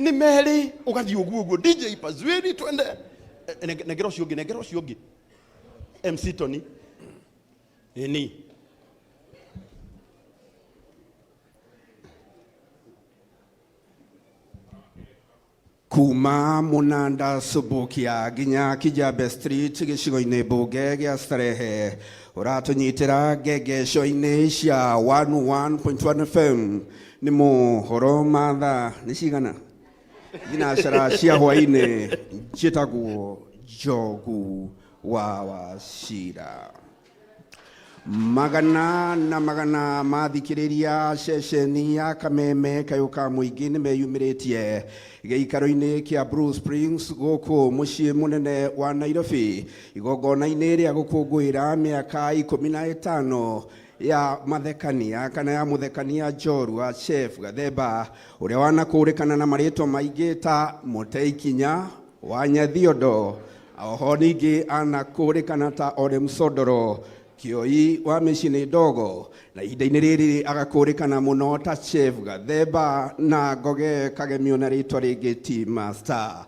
Nĩ merĩ ũgathiĩ ũguo ũguo. DJ Pazwiri twende. Nengera ũcio ũngĩ, nengera ũcio ũngĩ. MC Tony. Ĩni. Kuma Munanda Subukia nginya Kijabe Street gĩcigo-inĩ mbunge gĩa Starehe, ũratũnyitĩra ngengeco-inĩ cia 101.1 FM. Nĩ mohoro ma thaa nĩ cigana? Thinacara cia hwaĩ-inĩ. Njĩtagwo Njogu wa Wachira. Magana na magana mathikĩrĩria ceceni ya Kameme kayũ ka mũingĩ nĩ meyumĩrĩtie gĩikaro-inĩ kĩa Blue Springs gũkũ mũciĩ mũnene wa Nairobi, igongona-inĩ rĩa gũkũngũĩra mĩaka 15 ya mathekania kana ya mũthekania njorua Chef Gathemba, ũrĩa wanakũrĩkana na marĩtwa maingĩ ta Mũteikinya wa Nyathiondo. Oho ningĩ anakũrĩkana ta Ole Msondoro Kĩoi wa mĩciĩ ndogo, na ihinda-inĩ rĩrĩ agakũrĩkana mũno ta Chef Gathemba na Ngoge Kagemio na rĩtwa rĩngĩ Tea Master.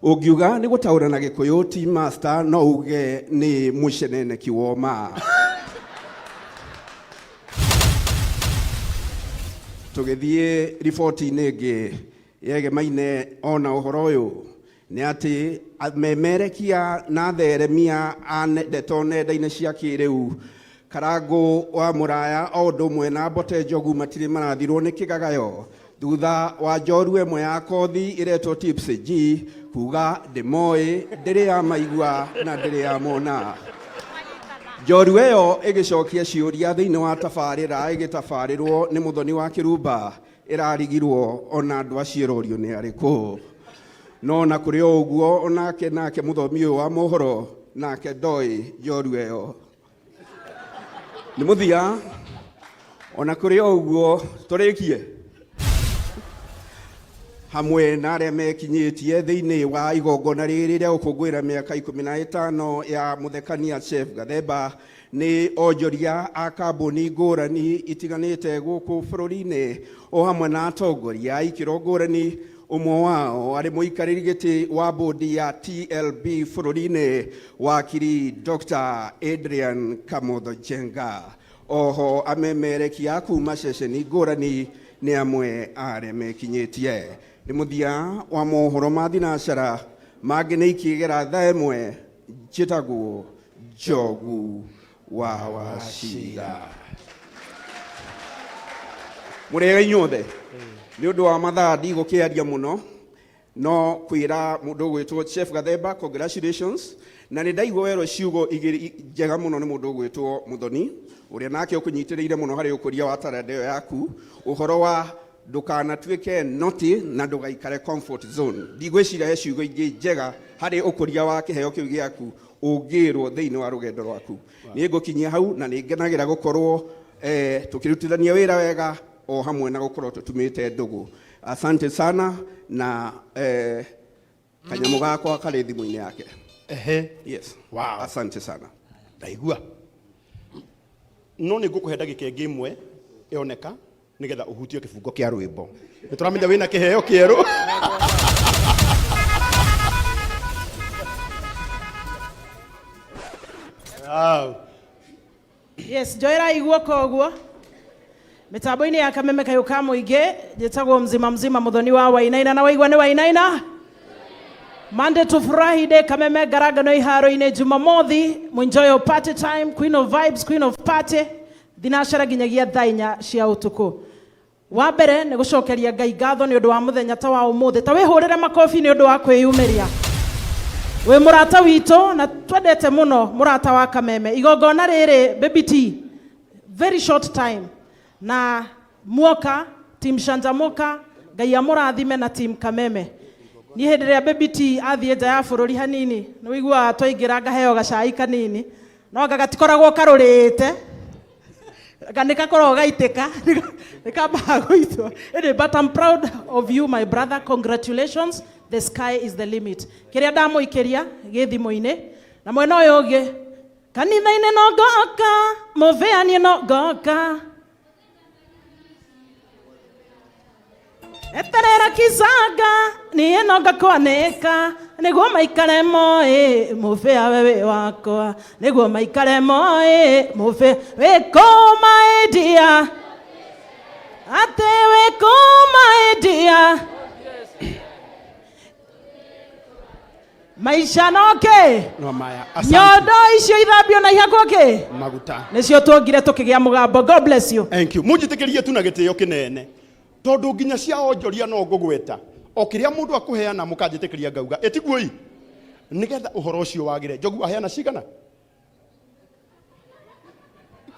Ũngiuga nĩ gũtaũra na Gĩkũyũ Tea Master no uge nĩ mũceneneki woma. Tũgĩthiĩ riboti-inĩ ĩngĩ yegemaine ona ũhoro ũyũ nĩ atĩ memerekia na theremia a ndeto nenda-inĩ cia kĩrĩu Karangũ wa Mũraya o ũndũ ũmwe na Mbote Njogu matirĩ marathirwo nĩ kĩgagayo thutha wa njorua ĩmwe ya kothi ĩretwo Tips G kuga ndĩmoĩ, ndĩrĩ ya maigua na ndĩrĩ ya mona. Njorua ĩyo ĩgĩcokia ciũria thĩinĩ wa tabarĩra ĩgĩtabarĩrwo nĩ Mũthoni wa Kĩrumba ĩrarigirwo ona andũ acio ĩrorio nĩ arĩkũ. No na kũrĩ o ũguo onake nake mũthomi ũyũ wa mohoro nake ndoĩ njorua ĩyo. Nĩ mũthia ona kũrĩ o ũguo tũrĩkie hamwe na arĩa mekinyĩtie thĩinĩ wa igongona rĩrĩ rĩa gũkũngũĩra mĩaka 15 ya mũthekania Chef Gathemba nĩ onjoria a kambuni ngũrani itiganĩte gũkũ bũrũri-inĩ o hamwe na atongoria a ikĩro ngũrani, ũmwe wao arĩ mũikarĩri gĩtĩ wa bodi ya TLB bũrũri-inĩ wakiri Dr. Adrian Kamotho Njenga. Oho amemerekia kuma ceceni ngũrani nĩ amwe a arĩa mekinyĩtie. Nĩ mũthia wa mohoro ma thinacara mangĩ nĩ ikĩgera thaa ĩmwe. Njĩtagwo Njogu wa Wachira. Mũrĩega inyuothe. Nĩ ũndũ wa mathaa ndigũkĩaria mũno, no kwĩra mũndũ ũgwĩtwo Chef Gathemba congratulations, na nĩ ndaigua werwo ciugo igĩrĩ njega mũno nĩ mũndũ ũgwĩtwo Mũthoni ũrĩa nake ũkũnyitĩrĩire mũno harĩ ũkũria wa taranda ĩyo yaku, ũhoro wa ndũkanatuĩke noti na ndũgaikare comfort zone. Ndigwĩciria he ciugo ingĩ njega harĩ ũkũria wa kĩheo kĩu gĩaku ũngĩrwo thĩinĩ wa rũgendo rwaku. Niĩ ngũkinyia hau na nĩ ngenagĩra gũkorwo tũkĩrutithania wĩra wega o hamwe na gũkorwo tũtumĩte ndũgũ. Asante sana na kanyamũ gakwa karĩ thimũ-inĩ yake. Ehe. Yes. Wow. Asante sana. Ndaigua. No nĩ ngũkũhe ndagĩka ĩngĩ ĩmwe ĩoneka nĩgetha ũhutie kĩbungo kĩa rwĩmbo. Nĩ tũramenya wĩna kĩheo kĩerũ. Wow. Yes, njoerai guoko ũguo mĩtambo-inĩ ya Kameme kayũ ka mũingĩ. Njĩtagwo mzima mzima Mũthoni wa Wainaina, na waigua nĩ Wainaina. Monday to Friday Kameme ngarangano iharo-inĩ, Jumamothi enjoy your party time, queen of vibes, queen of party, thinacara nginyagia thaa 4 cia ũtukũ. Wa mbere nĩ gũcokeria Ngai ngatho nĩ ũndũ wa mũthenya ta wa ũmũthĩ. Ta wĩhũrĩre makobi nĩ ũndũ wa kwĩyumĩria. Wĩ mũrata witũ na twendete mũno, mũrata wa Kameme. Igongona rĩrĩ, Baby T, very short time na muoka team Shanjamuka, Ngai amũrathime na team Kameme. Niĩ hĩndĩ ĩrĩa Baby T athiĩ nja ya bũrũri hanini, nĩ wĩiguaga twaingĩra ngaheo gacai kanini, no anga gatikoragwo karũrĩte, nĩ gakoragwo gaitĩka, nĩ kambaga gũitwo. Anyway, but I'm proud of you, my brother. Congratulations, the sky is the limit. Kĩrĩa ndamũikĩria gĩ thimũ-inĩ na mwena ũyũ ũngĩ kanitha-inĩ no ngoka mũbĩanie no ngoka. Eterera kisanga niĩ no ngakwanĩka nĩguo maikare moĩ mũbĩa we wĩ wakwa nĩguo maikare moĩ mũbĩa wĩ kũma India atĩ wĩ kũma India maisha noke No maya. Asante. Nyondo icio ithambio na ihakwo kĩ Maguta. Nĩcio tuongire tũkĩgĩa mũgambo. God bless you. Thank you. Munjitikirie tu na gĩtĩo kĩnene tondũ nginya cia onjoria no ngũgweta o kĩrĩa mũndũ akũheana mũkanjĩtĩkĩria ngauga ĩtiguo i nĩgetha ũhoro ũcio wagĩre. Njogu aheana cigana?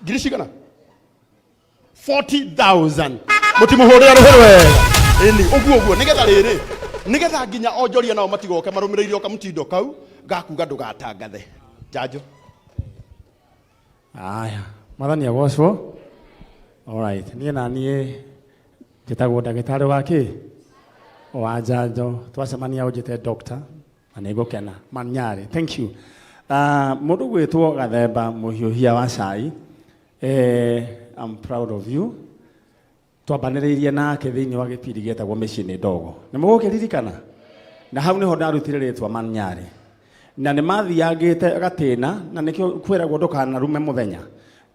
Ngiri cigana? 40,000. Mũtimũhũrĩra rũhĩ wega. Ĩni ũguo ũguo nĩgetha rĩrĩ nĩgetha nginya onjoria nao matigoke marũmĩrĩire o kamũtindo kau gakuga ndũgatangathe njanjo. Aya, mwathani agocwo. Alright, niĩ na niĩ njĩtagwo ndagĩtarĩ wa kĩ? Wa njanjo. Twacemania ũnjĩte doctor na nĩ ngũkena. Manyarĩ, thank you. Mũndũ gwĩtwo Gathemba mũhiũhia wa cai. I'm proud of you. Twambanĩrĩirie nake thĩinĩ wa gĩbindi gĩetagwo Mĩciĩ nĩ Ndogo. Nĩ mũgũkĩririkana? Na hau nĩho ndarutire rĩtwa Manyarĩ. Na nĩ mathiangĩte gatĩna na nĩkĩo kwĩragwo ndũkanarume mũthenya.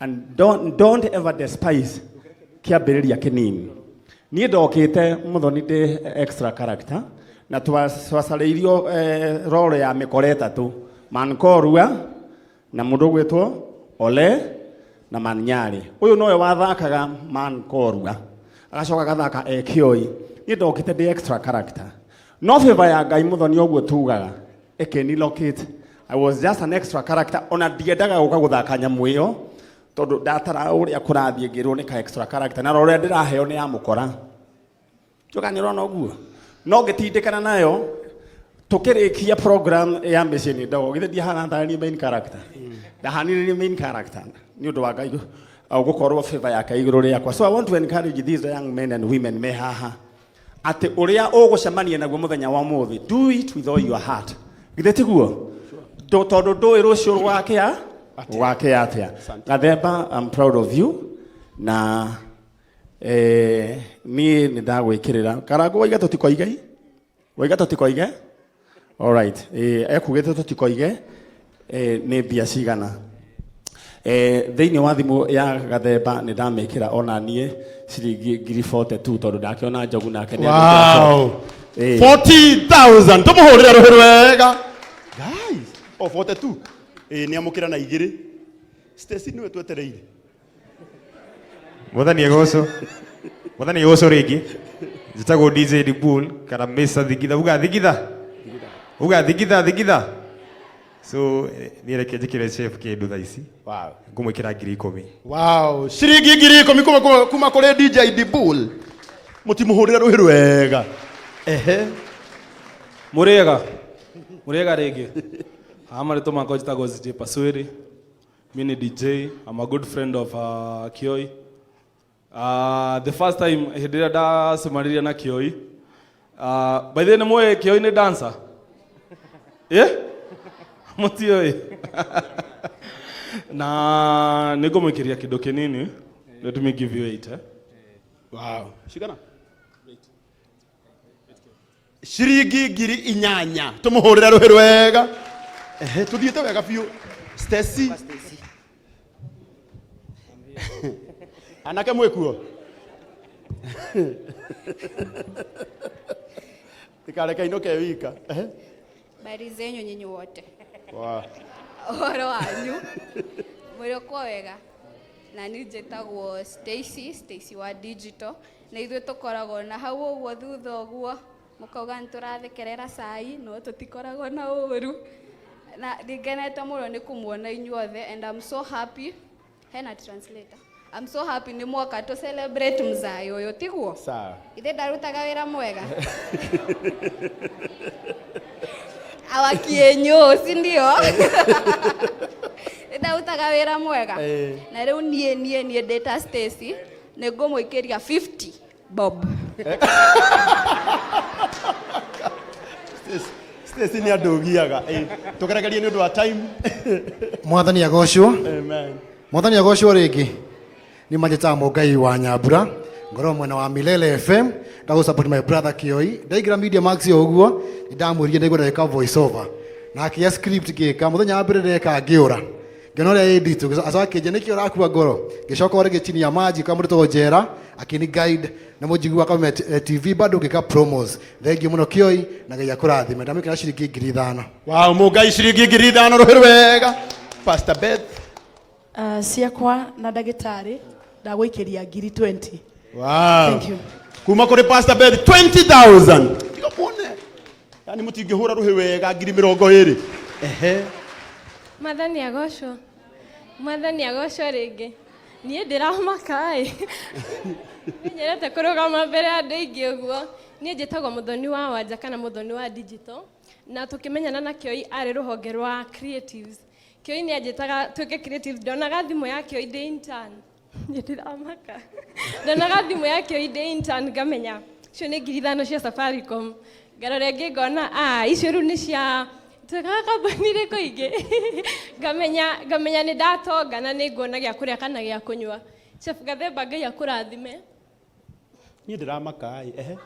And don't ever despise kĩambĩrĩria kĩnini. Niĩ ndokĩte mũthoni ndĩ extra character na twacarĩirio role ya mĩkora ĩtatũ. Mankorua na mũndũ ũgwĩtwo Ole na Manyarĩ. Ũyũ nowe wathakaga Mankorua. Agacoka agathaka Ekioi. Niĩ ndokĩte ndĩ extra character. No favor ya Ngai mũthoni ũguo tugaga ĩkĩnilocate. I was just an extra character ona ndiendaga gũka gũthaka nyamũ ĩyo tondũ ndatara ũrĩa kũrathiĩ ngĩrwo nĩ ka extra character na rora ũrĩa ndĩraheo nĩ ya mũkora. Njoka nĩ ũrona ũguo. No ngĩtindĩkana nayo tukĩrĩkia program ya Mĩciĩ nĩ Ndogo githĩ ndiahana tarĩ niĩ main character. Ndahanire niĩ main character nĩ ũndũ wa Ngai gũkorwo favor yake igũrũ rĩakwa. So I want to encourage these young men and women me haha atĩ ũrĩa ũgũcemania naguo mũthenya wa ũmũthĩ, do it with all your heart. Githĩ tiguo? Tondũ ndũĩ rũciũ rũgakĩa rũgakĩa atĩa. Gathemba, I'm proud of you na niĩ nĩ ndagwĩkĩrĩra karango waiga tũtikoige waiga tũtikoige. Alright, ekugĩte tũtikoige nĩ mbia cigana. Thĩinĩ wa thimũ ya Gathemba nĩ ndamĩkĩra ona niĩ ciringi ngiri 42 tondũ ndakĩona Njogu nake nĩ andĩkĩra Wow. 40. 40,000. Tũmũhũrĩre rũhĩ rwega. Guys, o 42. Nĩ amũkĩra na igĩrĩ. Stacy nĩwe twetereire. Mwathani agocwo. Mwathani agocwo rĩngĩ. Njĩtagwo DJ Dibul kana Mr. Thigitha. Uga Thigitha. Uga Thigitha Thigitha. So niĩ reke njĩkĩre chef kĩndũ thaa ici. Wow. Ngũmwĩkĩra 10,000. Wow. Ciringi 10,000 kuma kũrĩ DJ Dibul. Mũtimũhũrĩre rũhĩ rwega. Ehe. Mũrĩega. Mũrĩega rĩngĩ. Haha marĩtwa makwa njĩtagwo ZJ Paswiri. Mi ni DJ. I'm a good friend of Kioi. The first time hĩndĩ ĩrĩa ndacemanirie na Kioi. By the way, nĩ mũĩ Kioi nĩ dancer? Eh? Mũtiũĩ? Na nĩ ngũmũikĩria kĩndũ kĩnini. Let me give you 8. Eh? Wow. Cigana? Ciringi 8,000. Tũmũhũrĩre rũhĩ rwega. Ehe, tũthiĩte wega biũ. Stacy. Anake mwĩkuo? Ndikareke inũke wika. Ehe. Habari zenyu nyinyi wote. Wow. Ũhoro wanyu. Mũrĩ wega. Na niĩ njĩtagwo Stacy, Stacy wa digital. Na ithuĩ tũkoragwo na hau ũguo thutha ũguo mũkauga nĩ tũrathekerera cai no tũtikoragwo na ũru. Na ndingenete mũno nĩ kũmuona inyuothe and I'm so happy. Hena translator. I'm so happy nĩ mwoka tũ celebrate mzai ũyũ tiguo? Sawa. Ithe ndarutaga wĩra mwega. Awakienyo, si ndio? Ndarutaga wĩra mwega. Na rĩu niĩ niĩ niĩ ndĩ ta Stacy nĩ ngũmũikĩria 50 bob. Stacy nĩ andũgiaga. Tũgeregerie nĩ ũndũ wa time. Mwathani agocwo. Amen. Mwathani agocwo rĩngĩ. Nĩ manjĩtaga Mũngai wa Nyambura, ngorwo mwena wa Milele FM Ndagũ support my brother Kioi. Ndaingĩra Media Max o ũguo, nĩndamwĩrire nĩngwenda gwĩka voice over. Na akĩhe script ngĩka, mũthenya wa mbere ndeka ngĩũra. Ngĩona ũrĩa ĩ nditũ, acoka akĩnjĩra nĩkĩ ũrakua ngoro. Ngĩcoka o rĩngĩ chini ya maji kwa mũndũ wĩtagwo Njera, akĩni guide na mũnjigua Kameme TV bado ngĩka promos. Thengiũ mũno Kioi na Ngai akũrathime. Ndamwĩkĩra ciringi 5,000. Wow, mũngai ciringi 5,000 rũhĩ rwega. Pastor Beth. Ciakwa na ndagĩtarĩ ndagũikĩria 20,000. Wow. Thank you. Kuma kũrĩ Pastor Beth 20,000. Tiga muone. Yani mũtingĩhũra rũhĩ wega 20,000. Ehe. Mwathani agocwo. Mwathani agocwo rĩngĩ. Niĩ ndĩramaka ĩ. Menyerete kũrũgama mbere ya andũ aingĩ ũguo. Niĩ njĩtagwo Mũthoni wa Wanja kana Mũthoni wa Digital. Na tũkĩmenyana na Kĩoi arĩ rũhonge rwa Creatives. Kĩoi nĩ anjĩtaga twĩke Creatives. Ndonaga thimũ ya Kĩoi ndĩ intern. Niĩ ndĩramaka. Ndonaga thimũ ya Kĩoi ndĩ intern ngamenya icio nĩ 5,000 cia Safaricom. Ngarora ĩngĩ ngona ah icio rĩu nĩ cia twekaga kambuni ĩrĩkũ ingĩ ngamenya ngamenya nĩ ndatonga na nĩ nguona gĩa kũrĩa kana gĩa kũnyua. Chef Gathemba Ngai akũrathime. Niĩ ndĩramaka ĩ. Ehe.